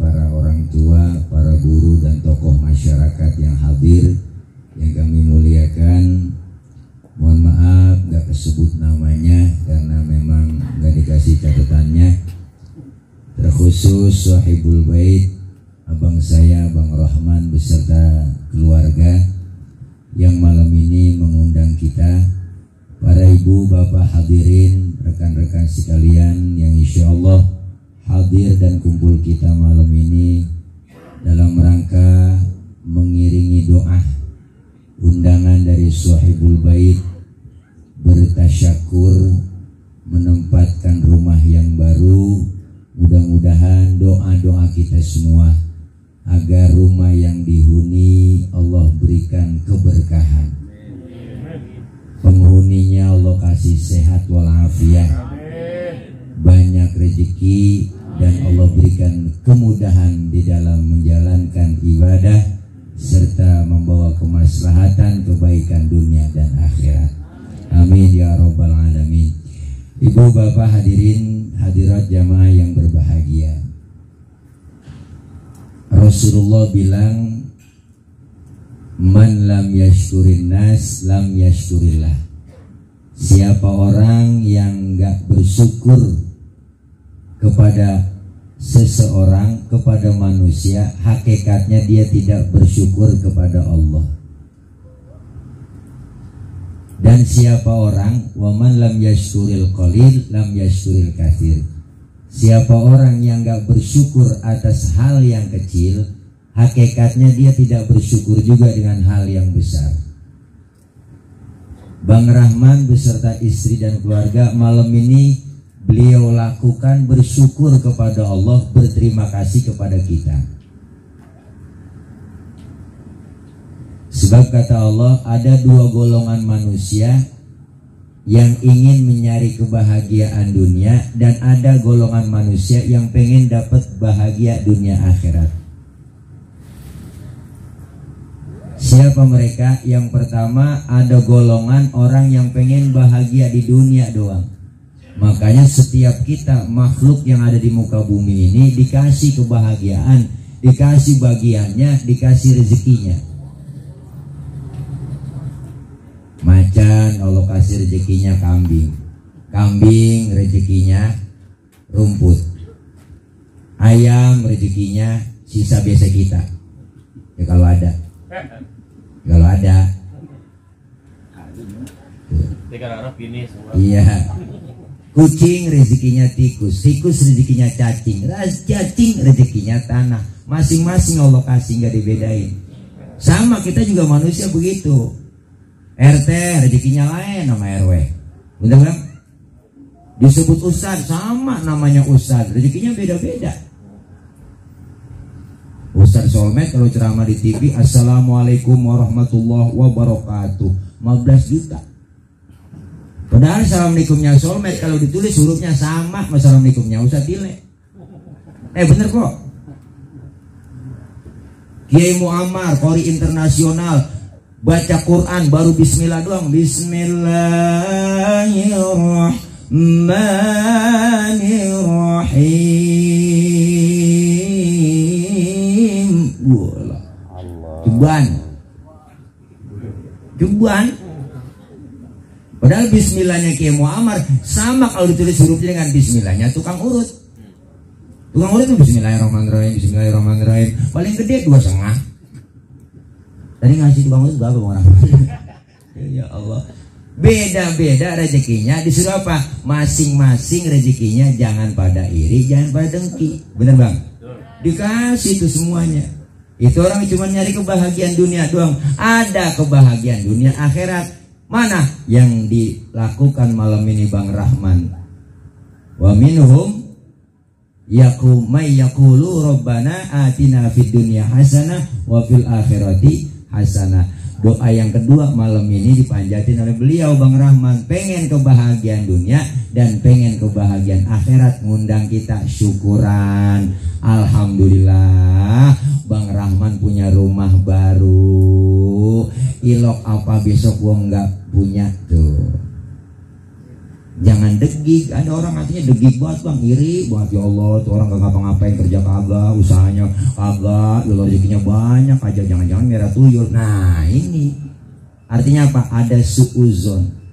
para orang tua, para guru dan tokoh masyarakat yang hadir, yang kami muliakan. Mohon maaf gak kesebut namanya karena memang gak dikasih catatannya. Terkhusus Sahibul Bait, abang saya, Bang Rahman beserta keluarga yang malam ini mengundang kita. Para ibu, bapak hadirin, rekan-rekan sekalian yang insya Allah hadir dan kumpul kita malam ini dalam rangka mengiringi doa undangan dari Sahibul Bait bertasyakur menempatkan rumah yang baru. Mudah-mudahan doa-doa kita semua agar rumah yang dihuni Allah berikan keberkahan, penghuninya Allah kasih sehat walafiat, banyak rezeki, dan Allah berikan kemudahan di dalam menjalankan ibadah serta membawa kemaslahatan kebaikan dunia dan akhirat. Amin ya rabbal alamin. Ibu bapak hadirin hadirat jamaah yang berbahagia, Rasulullah bilang, man lam yashkurin nas lam yashkurillah. Siapa orang yang gak bersyukur kepada seseorang, kepada manusia, hakikatnya dia tidak bersyukur kepada Allah. Dan siapa orang, waman lam yashkuril qalil lam yashkuril katsir. Siapa orang yang gak bersyukur atas hal yang kecil, hakikatnya dia tidak bersyukur juga dengan hal yang besar. Bang Rahman beserta istri dan keluarga malam ini beliau lakukan bersyukur kepada Allah, berterima kasih kepada kita. Sebab kata Allah, ada dua golongan manusia yang ingin mencari kebahagiaan dunia, dan ada golongan manusia yang pengen dapat bahagia dunia akhirat. Siapa mereka? Yang pertama, ada golongan orang yang pengen bahagia di dunia doang. Makanya setiap kita makhluk yang ada di muka bumi ini dikasih kebahagiaan, dikasih bagiannya, dikasih rezekinya. Macan Allah kasih rezekinya kambing, kambing rezekinya rumput, ayam rezekinya sisa biasa kita ya, kalau ada. Iya. Kucing rezekinya tikus, tikus rezekinya cacing, cacing rezekinya tanah. Masing-masing Allah kasih, nggak dibedain. Sama kita juga manusia begitu. RT rezekinya lain sama RW, bener kan? Disebut ustad sama namanya ustad, rezekinya beda-beda. Ustaz Solmed kalau ceramah di TV, Assalamualaikum warahmatullahi wabarakatuh, 15 juta. Padahal Assalamualaikumnya Solmed kalau ditulis hurufnya sama sama Assalamualaikumnya Ustaz Tile. Bener kok. Kiai Muammar, Qori internasional, baca Quran baru bismillah doang. Bismillahirrahmanirrahim. Juban. Padahal bismillahnya Kiai Muammar sama kalau ditulis hurufnya dengan bismillahnya tukang urut. Tukang urut itu bismillahirrahmanirrahim, bismillahirrahmanirrahim. Paling gede 2,5. Tadi ngasih tukang urut berapa orang? Ya Allah. Beda-beda rezekinya, disuruh apa? Masing-masing rezekinya jangan pada iri, jangan pada dengki. Bener bang? Dikasih itu semuanya. Itu orang cuma nyari kebahagiaan dunia doang. Ada kebahagiaan dunia akhirat. Mana yang dilakukan malam ini Bang Rahman? Wa minhum may yaqulu rabbana atina fid dunya hasanah wa fil akhirati hasanah. Doa yang kedua malam ini dipanjatin oleh beliau Bang Rahman, pengen kebahagiaan dunia dan pengen kebahagiaan akhirat, ngundang kita syukuran. Alhamdulillah Bang Rahman punya rumah baru. Ilok apa besok gua nggak punya tuh. Jangan degig. Ada orang artinya degig banget bang, iri banget, ya Allah tuh orang gak ngapa-ngapain, kerja kagak, usahanya kagak, ya rezekinya banyak aja, jangan-jangan merah tuyul. Nah ini artinya apa? Ada suuzon.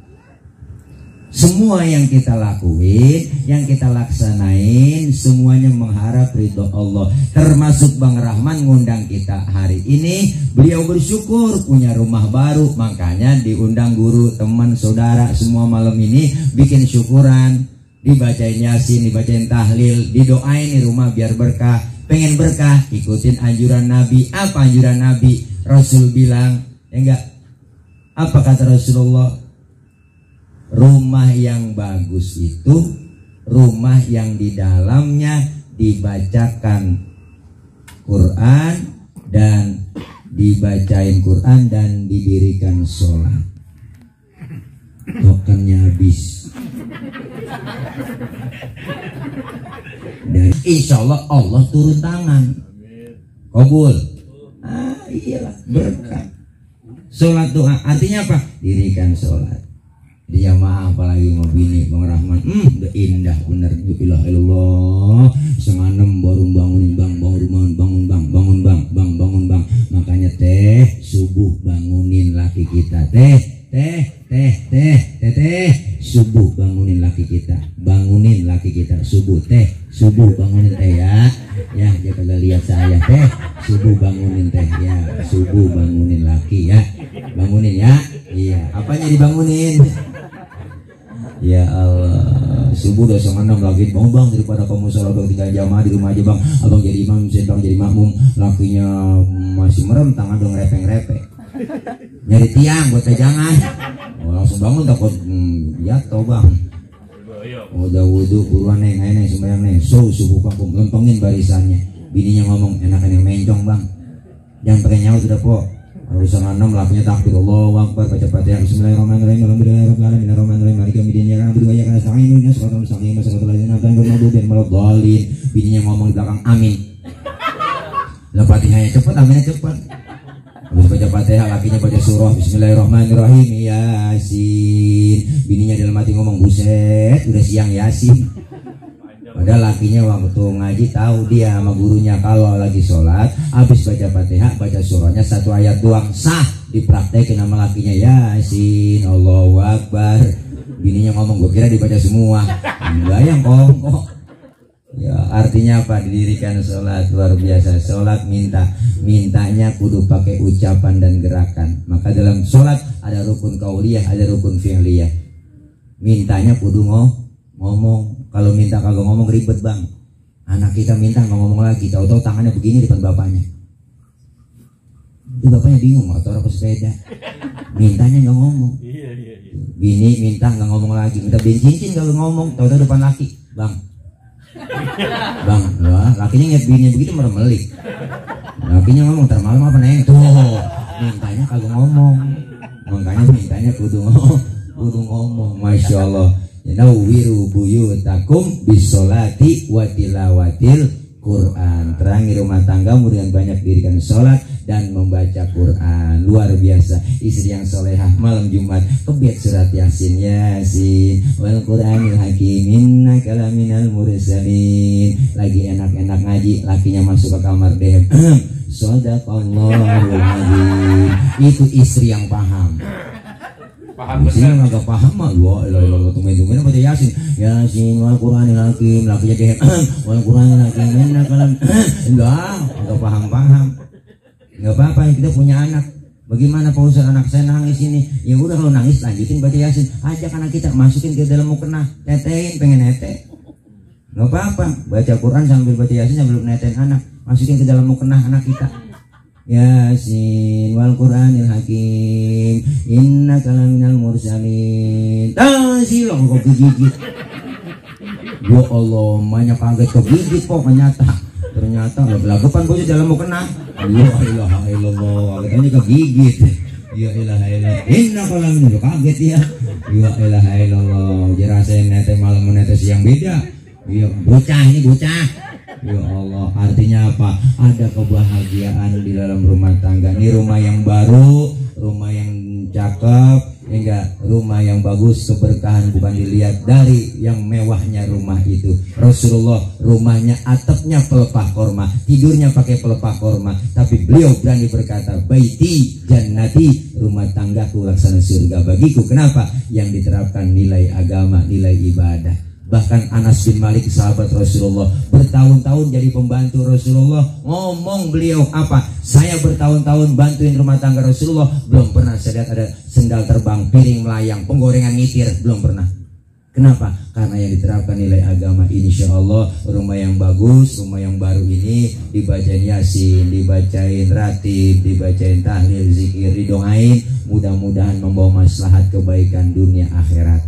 Semua yang kita lakuin, yang kita laksanain, semuanya mengharap ridho Allah. Termasuk Bang Rahman ngundang kita hari ini. Beliau bersyukur punya rumah baru, makanya diundang guru, teman, saudara semua malam ini bikin syukuran. Dibacain Yasin, dibacain tahlil, didoain di rumah biar berkah. Pengen berkah, ikutin anjuran Nabi. Apa anjuran Nabi? Rasul bilang, ya enggak? Apa kata Rasulullah? Rumah yang bagus itu rumah yang di dalamnya dibacakan Quran dan dibacain Quran dan didirikan sholat. Tokennya habis. Dan insya Allah turun tangan. Kabul. Iyalah berkah. Sholat doa artinya apa? Dirikan sholat. Dia maaf apalagi mau bini Bang Rahman, udah indah bener. Ilah ilallah, setengah 6 baru bangunin bang, bangun bang. Makanya teh subuh bangunin laki kita, teh subuh bangunin laki kita, subuh teh, subuh bangunin teh ya dia kagak lihat saya teh, subuh bangunin teh ya, subuh bangunin laki ya, bangunin ya, iya apanya dibangunin? Ya Allah, subuh udah 5:06 lagi, bangun bang daripada kamu sholat 3 jamaah di rumah aja bang, abang jadi imam, bang jadi makmum, lakinya masih merem, tangan dong repeng-repeng, nyari tiang buat jangan, langsung bangun takut jatuh bang, udah wudhu buruan neng sembahyang neng, subuh bang, lempengin barisannya, bininya ngomong enakan yang mencong bang, jangan pakai nyaut udah po. Harus 6 lakunya takbir Allahu Akbar, baca Fatihah, bismillahirrahmanirrahim, alhamdulillahirabbil alamin, maliki yaumiddin, ya rabbi wa iyyaka nasta'in, ihdinas siratal mustaqim, siratal ladzina an'amta 'alaihim ghairil maghdubi 'alaihim. Bininya ngomong di belakang amin. Lah Fatihahnya cepet, aminnya cepet. Habis baca Fatihah, lakinya baca surah bismillahirrahmanirrahim, Yasin. Bininya dalam hati ngomong, buset, udah siang Yasin. Padahal lakinya waktu ngaji tahu dia sama gurunya kalau lagi sholat habis baca Fatihah baca surahnya 1 ayat doang sah, dipraktekin sama lakinya Yasin, Allahu Akbar. Bininya ngomong, gue kira dibaca semua, enggak yang kok. Ya artinya apa? Didirikan sholat luar biasa. Sholat mintanya kudu pakai ucapan dan gerakan. Maka dalam sholat ada rukun qauliyah, ada rukun fi'liyah. Mintanya kudu ngomong. Kalau minta kagak ngomong ribet bang. Anak kita minta nggak ngomong lagi, tahu-tahu tangannya begini depan bapaknya. Itu bapaknya bingung, motor apa sepeda. Mintanya nggak ngomong. Bini minta nggak ngomong lagi, minta beli cincin kagak ngomong, tahu-tahu depan laki, bang. Lah, lakinya ngeliat bininya begitu meremelik. Lakinya ngomong, ntar malam apa neng? Tuh, mintanya kagak ngomong. Makanya mintanya kudu ngomong, masya Allah. Nawwiru buyutakum bisolati wa tilawatil Quran. Terangi rumah tanggamu dengan banyak dirikan sholat dan membaca Quran. Luar biasa. Istri yang solehah malam Jumat kebiat surat Yasin, wal Quranil hakim, innaka laminal mursalin. Lagi enak-enak ngaji, lakinya masuk ke kamar deh. Shadaqallahul azim. Itu istri yang paham. Sini nggak paham mah, tumen baca Yasin wal Quranil hakim, lakinya deh wal Quranil hakim, nggak paham, nggak apa-apa, kita punya anak. Bagaimana Pak Ustaz, anak saya nangis ini? Ya udah, kalau nangis lanjutin baca Yasin, ajak anak kita masukin ke dalam mukena, tetein, pengen nete, nggak apa-apa, baca Quran sambil baca Yasin sambil netein anak, masukin ke dalam mukena anak kita. Yasin wal Quranil hakim, innaka laminal mursalin. Silang kok digigit. Ya Allah, banyak kaget kegigit kok ternyata belagapan bocah dalam mau kena. Ya ilaha illallah, katanya kegigit. Ya ilaha illallah, innaka laminal, kaget ya. Ya ilaha illallah, jerasain nete malam nete siang beda. Ya bocah ini bocah. Ya Allah, artinya apa? Ada kebahagiaan di dalam rumah tangga. Ini rumah yang baru, rumah yang cakep, Enggak, rumah yang bagus keberkahan bukan dilihat dari yang mewahnya rumah itu. Rasulullah rumahnya atapnya pelepah korma, tidurnya pakai pelepah korma, tapi beliau berani berkata, baiti jannati, rumah tanggaku laksana surga bagiku. Kenapa? Yang diterapkan nilai agama, nilai ibadah. Bahkan Anas bin Malik sahabat Rasulullah bertahun-tahun jadi pembantu Rasulullah. Ngomong beliau apa? Saya bertahun-tahun bantuin rumah tangga Rasulullah, belum pernah saya lihat ada sendal terbang, piring melayang, penggorengan ngitir, belum pernah. Kenapa? Karena yang diterapkan nilai agama. Insya Allah rumah yang bagus, rumah yang baru ini dibacain Yasin, dibacain ratib, dibacain tahlil, zikir, didoain, mudah-mudahan membawa maslahat kebaikan dunia akhirat.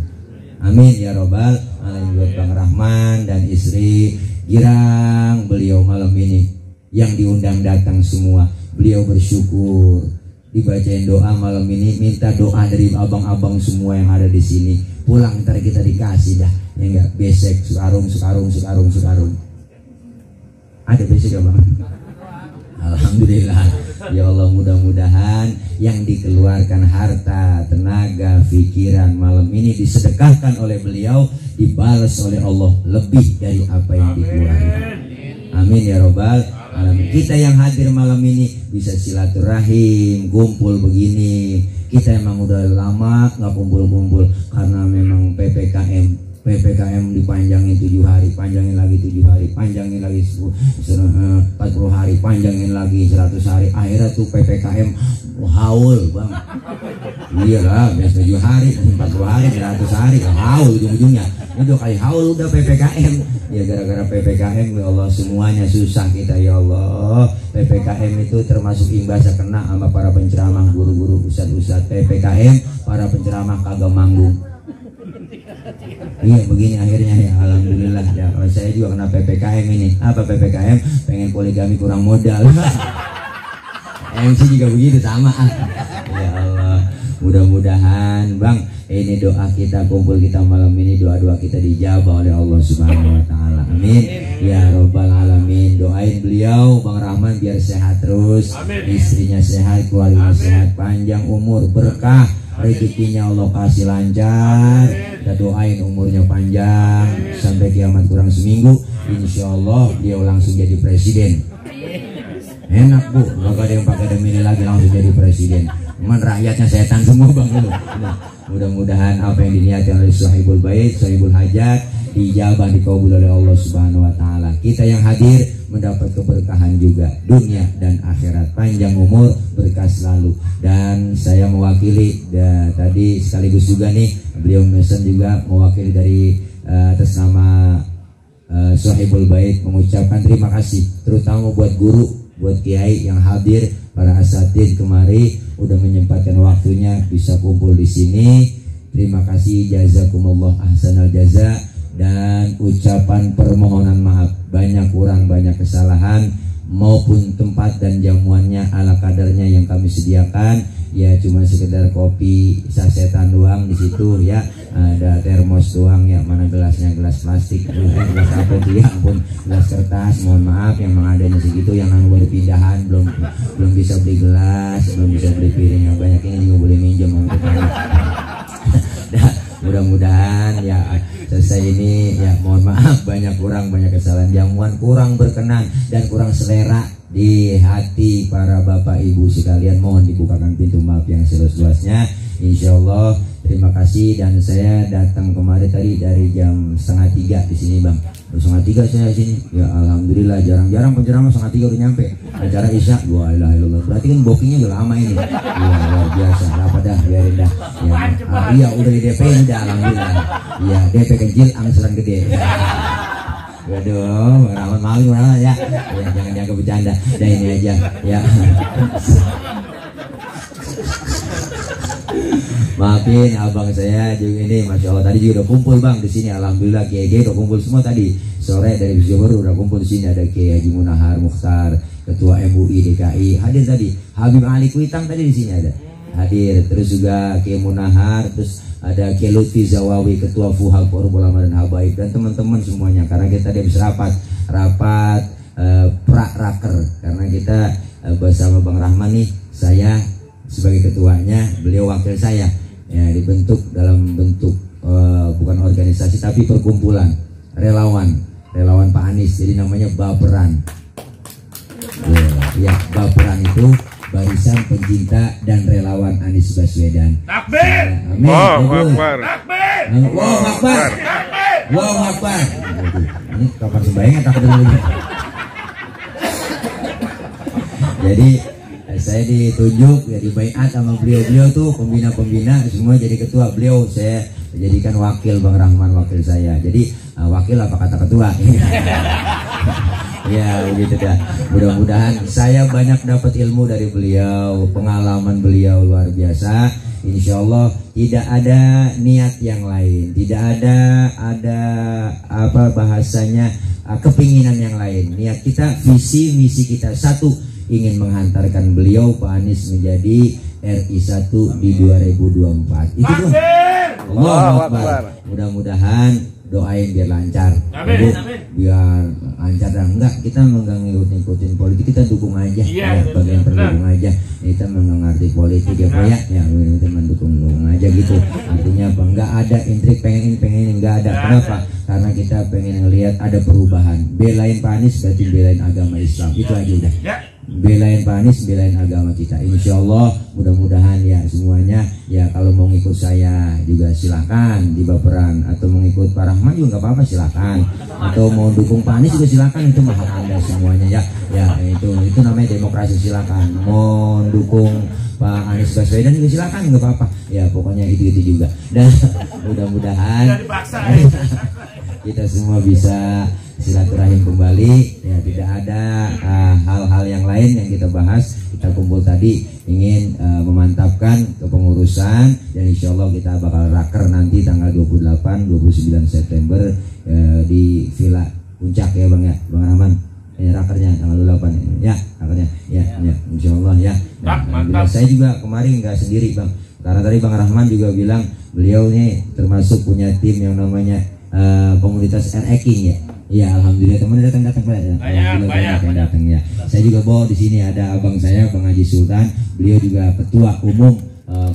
Amin ya robbal alamin. Buat Bang Rahman dan istri girang beliau malam ini yang diundang datang semua, beliau bersyukur dibacain doa malam ini. Minta doa dari abang-abang semua yang ada di sini. Pulang ntar kita dikasih dah, ya enggak, besek sukarung. Ada besek ya Bang? Alhamdulillah. Ya Allah, mudah-mudahan yang dikeluarkan harta, tenaga, pikiran malam ini disedekahkan oleh beliau, dibalas oleh Allah lebih dari apa yang dikeluarkan. Amin ya robbal alamin. Kita yang hadir malam ini bisa silaturahim, kumpul begini. Kita emang udah lama nggak kumpul-kumpul karena memang PPKM dipanjangin 7 hari, panjangin lagi 7 hari, panjangin lagi 40 hari, panjangin lagi 100 hari. Akhirnya tuh PPKM haul Bang. Iyalah, biasa 7 hari, 40 hari, 100 hari, haul ujung-ujungnya. Ini 2 kali haul udah PPKM. Ya gara-gara PPKM ya Allah semuanya susah kita ya Allah. PPKM itu termasuk imbasnya kena sama para penceramah, guru-guru, ustadz-ustadz. PPKM para penceramah kagak manggung. Iya begini akhirnya ya alhamdulillah ya. Saya juga kena PPKM ini. Apa PPKM? Pengen poligami kurang modal. MC juga begitu sama. Ya Allah, mudah-mudahan Bang ini doa kita, kumpul kita malam ini, doa-doa kita dijabah oleh Allah Subhanahu wa taala. Amin ya robbal alamin. Doain beliau Bang Rahman biar sehat terus. Amin. Istrinya sehat, keluarganya sehat, panjang umur, berkah, rezekinya Allah kasih lancar. Kita doain umurnya panjang sampai kiamat kurang seminggu, insya Allah dia langsung jadi presiden. Enak Bu, gak ada yang pakai demi ini lagi langsung jadi presiden. Cuman rakyatnya setan semua Bang. Mudah-mudahan apa yang diniatkan oleh Sahibul Bait, Sahibul Hajat dijabah, dikabul oleh Allah Subhanahu wa taala. Kita yang hadir mendapat keberkahan juga dunia dan akhirat, panjang umur, berkah selalu. Dan saya mewakili tadi sekaligus juga nih beliau mesen juga mewakili dari atas nama Sahibul Bait mengucapkan terima kasih terutama buat guru, buat kiai yang hadir, para asatidz kemari udah menyempatkan waktunya bisa kumpul di sini. Terima kasih, jazakumullah ahsanal jaza. Dan ucapan permohonan maaf, banyak kurang, banyak kesalahan maupun tempat dan jamuannya ala kadarnya yang kami sediakan ya cuma sekedar kopi sasetan doang di situ ya, ada termos doang ya, mana gelasnya gelas plastik, gelas apa tuh ya ampun, gelas kertas, mohon maaf yang mengadanya segitu, yang baru pindahan belum bisa beli gelas, belum bisa beli piring, yang banyak ini juga boleh minjem mudah-mudahan ya selesai ini ya, mohon maaf banyak kurang, banyak kesalahan, jamuan kurang berkenan dan kurang selera di hati para bapak ibu sekalian, mohon dibukakan pintu maaf yang seluas-luasnya. Insya Allah terima kasih. Dan saya datang kemarin tadi dari jam 2:30 di sini Bang, 2:30 saya di sini ya, alhamdulillah jarang-jarang penceramah 2:30 udah nyampe acara isya. La ilaha illallah, berarti kan bookingnya udah lama ini ya, luar biasa. Apa dah, biarin dah ya. Iya udah di DP udah alhamdulillah ya, DP kecil angsuran gede. Waduh, rahmat malu ya. Ya jangan bercanda. Dah ini aja ya. Maafin abang saya juga ini, masya Allah tadi juga udah kumpul Bang di sini. Alhamdulillah Kiai udah kumpul semua tadi sore dari Johor udah kumpul di sini. Ada Kiai Haji Munahar Mukhtar, Ketua MUI DKI hadir tadi. Habib Ali Kuitang tadi di sini ada hadir. Terus juga Kiai Munahar, terus ada Kiai Lutfi Zawawi, Ketua Fuhal Forum Ulama dan Habaib, dan teman-teman semuanya. Karena kita tadi habis rapat pra-raker, karena kita bersama Bang Rahman nih, saya sebagai ketuanya, beliau wakil saya. ya dibentuk dalam bentuk bukan organisasi tapi perkumpulan relawan Pak Anies, jadi namanya Baperan. Ya, Baperan itu barisan pencinta dan relawan Anies Baswedan. Takbir. Amin. Allahu Akbar. Allahu Akbar. Allahu Akbar. Ini kapan sembahyangnya takbir dulu. Jadi saya ditunjuk ya dibaiat sama beliau tuh pembina semua jadi ketua, beliau saya jadikan wakil, Bang Rahman wakil saya. Jadi wakil apa kata ketua? Ya begitu dah. Mudah-mudahan saya banyak dapat ilmu dari beliau, pengalaman beliau luar biasa. Insya Allah tidak ada niat yang lain, tidak ada apa bahasanya kepinginan yang lain. Niat kita, visi misi kita satu, ingin menghantarkan beliau Pak Anies menjadi RI 1 di 2024. Itu tuh. Allahu Akbar. Mudah-mudahan doain biar lancar. Amin. Biar lancar dan enggak kita enggak ngikutin politik, kita dukung aja. Ya, bagian pendukung aja. Kita mengerti politik ya Pak ya. Ya kita mendukung aja gitu. Artinya apa? Enggak ada intrik pengen ini enggak ada. Kenapa? Karena kita pengen ngelihat ada perubahan. Belain Pak Anies berarti belain agama Islam. Itu aja udah. Belain Pak Anies, belain agama kita. Insya Allah mudah-mudahan ya semuanya ya, kalau mau ngikut saya juga silakan di Baperan, atau mau ngikut Pak Rahman juga nggak apa-apa silakan, atau mau dukung Pak Anies juga silakan, itu hak Anda semuanya ya. Ya itu namanya demokrasi, silakan. Mau dukung Pak Anies Baswedan juga silakan, nggak apa-apa. Ya pokoknya itu juga. Dan mudah-mudahan kita semua bisa silaturahim kembali ya, tidak ada hal-hal yang lain yang kita bahas. Kita kumpul tadi ingin memantapkan kepengurusan, dan insya Allah kita bakal raker nanti tanggal 28-29 September di Villa Puncak ya Bang ya, Bang Rahman ya, rakernya tanggal 28 ya, rakernya ya insya Allah ya. Nah, saya juga kemarin nggak sendiri Bang, karena tadi Bang Rahman juga bilang beliau nih termasuk punya tim yang namanya komunitas RE-King ya. Iya, alhamdulillah teman datang banyak yang datang ya. Saya juga bawa di sini ada abang saya, Bang Haji Sultan. Beliau juga ketua umum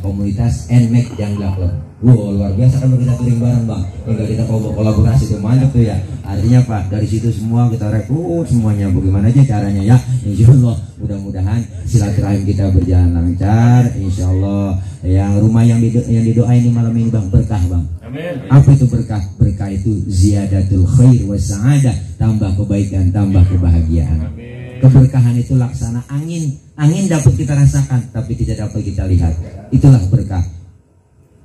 komunitas NMAC Jangla Club. Wow, luar biasa kan kita touring bareng Bang. Tinggal kita kolaborasi tuh mantap tuh ya. Artinya Pak, dari situ semua kita rekrut semuanya. Bagaimana aja caranya ya? Insya Allah mudah-mudahan silaturahim kita berjalan lancar. Insya Allah yang rumah yang didoain di malam ini Bang, berkah Bang. Amin. Apa itu berkah? Berkah itu ziyadatul khair wa sa'adah, tambah kebaikan, tambah kebahagiaan. Amin. Keberkahan itu laksana angin. Angin dapat kita rasakan tapi tidak dapat kita lihat. Itulah berkah.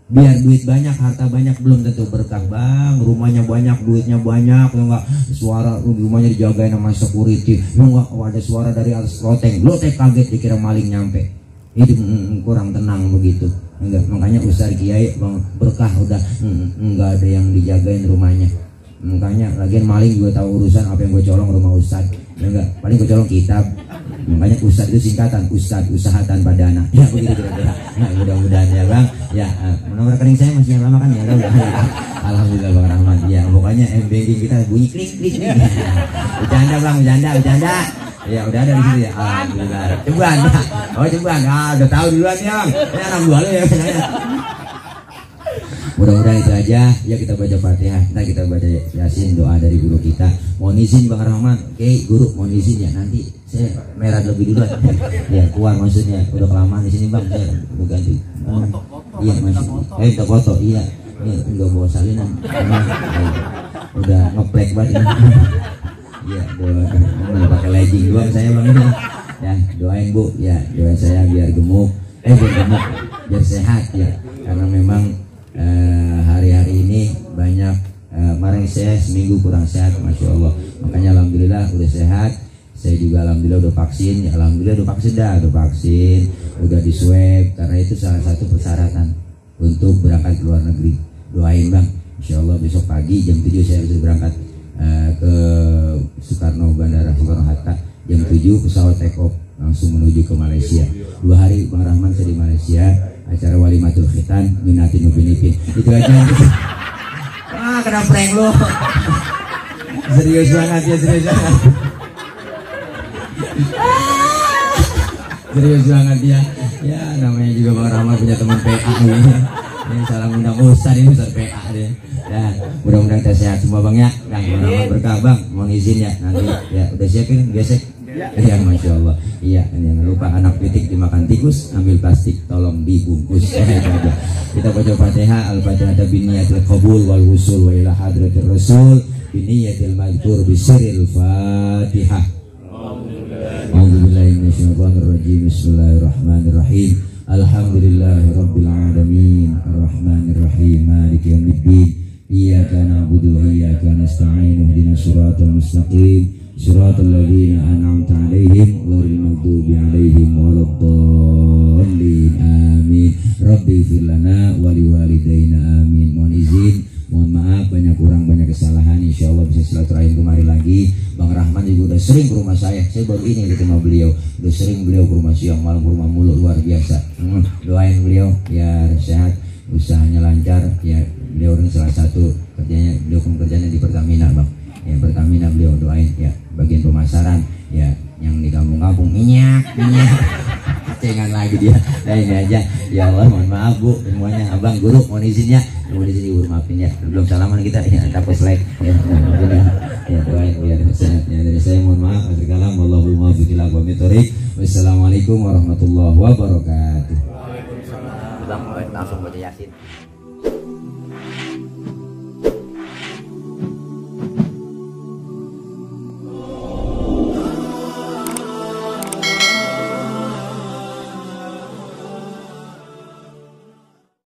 Biar duit banyak, harta banyak belum tentu berkah Bang. Rumahnya banyak, duitnya banyak, enggak suara rumahnya dijagain sama security, enggak ada suara dari atas loteng kaget dikira maling nyampe. Itu kurang tenang begitu. Enggak, makanya Ustaz Kiai Bang berkah udah enggak ada yang dijagain rumahnya. Makanya lagian maling juga tahu urusan, apa yang gue colong rumah Ustaz. Enggak, paling gue colong kitab. Makanya Ustaz itu singkatan, Ustaz usaha tanpa dana. Ya begitu kira-kira. Nah, mudah-mudahan ya Bang. Ya, nomor rekening saya masih yang lama kan ya. Alhamdulillah Bang Rahman. Ya, pokoknya banking kita bunyi klik. Bercanda Bang, bercanda. Ya udah ada di situ ya. Alhamdulillah. Ceban. Oh ceban. Udah tahu duluan ya Bang. Ini anak gua lu ya. Mudah-mudahan itu aja. Ya kita baca Fatihah. Nah kita baca Yasin, doa dari guru kita. Mohon izin Bang Rahman. Oke guru, mohon izin ya. Nanti saya merah lebih duluan. Ya keluar maksudnya. Udah kelamaan di sini Bang. Saya udah ganti. Iya masih. Minta foto. Iya. Ini enggak bawa salinan. Udah ngeplek banget ini. Iya, doain pakai legging doang saya Bang ini. Ya, doain Bu, ya doain saya biar gemuk, biar sehat ya. Karena memang hari-hari ini banyak kemarin saya seminggu kurang sehat, Masya Allah. Makanya alhamdulillah udah sehat. Saya juga alhamdulillah udah vaksin, ya alhamdulillah udah vaksin, udah di swab. Karena itu salah satu persyaratan untuk berangkat ke luar negeri. Doain Bang, Insya Allah besok pagi jam 7 saya harus berangkat ke Bandara Soekarno Hatta. Jam 7 pesawat take off langsung menuju ke Malaysia. 2 hari Bang Rahman saya di Malaysia, acara walimatul khitan minatin upin-ipin. Itu aja. Kena prank lo. Serius banget ya, serius banget. Serius banget ya. Ya namanya juga Bang Rahman punya teman PA gitu. Ini salah undang Ustaz, ini Ustaz PA deh. Ya, mudah-mudahan kita sehat semua Bang ya. Kang, mudah-mudahan berkah Bang. Mohon izin ya nanti ya udah siapin gesek. Iya, Masya Allah. Iya, jangan lupa anak pitik dimakan tikus, ambil plastik, tolong dibungkus. Kita baca Fatihah, Al-Fatihah biniyatil qabul wal wusul wa ila hadratir rasul biniyatil madhkur bisiril Fatihah. A'udzubillahi minasyaitonir rajim. Bismillahirrahmanirrahim. Alhamdulillahi rabbil alamin. Arrahmanir rahim. Maliki yaumiddin. Iyyaka na'budu wa iyyaka nasta'in. Ihdinas siratal mustaqim. Siratal ladzina an'amta 'alaihim ghairil maghdubi 'alaihim waladdallin. Amin. Rabbi ighfir lana wa liwalidayna. Amin. Mohon izin, mohon maaf banyak kurang banyak kesalahan. Insyaallah bisa silaturahim kemari lagi. Bang Rahman juga udah sering ke rumah saya baru ini ke rumah beliau. Udah sering beliau ke rumah siang malam, ke rumah mulu, luar biasa. Doain beliau biar sehat, usahanya lancar ya. Beliau ini salah satu kerjanya, beliau kerjanya di Pertamina Bang. Ya Pertamina beliau doain ya, bagian pemasaran ya, yang di kampung-kampung minyak cengan lagi dia. Nah ini aja ya Allah, mohon maaf Bu semuanya. Abang guru mohon izin ya, mohon izin Ibu maafin ya, belum salaman kita ya, tapos like ya, ya doain biar sehat ya. Dari saya mohon maaf, akhir kalam wallahul muwaffiq ila aqwamit thoriq. Wassalamualaikum warahmatullahi wabarakatuh. Waalaikumsalam. Langsung baca Yasin.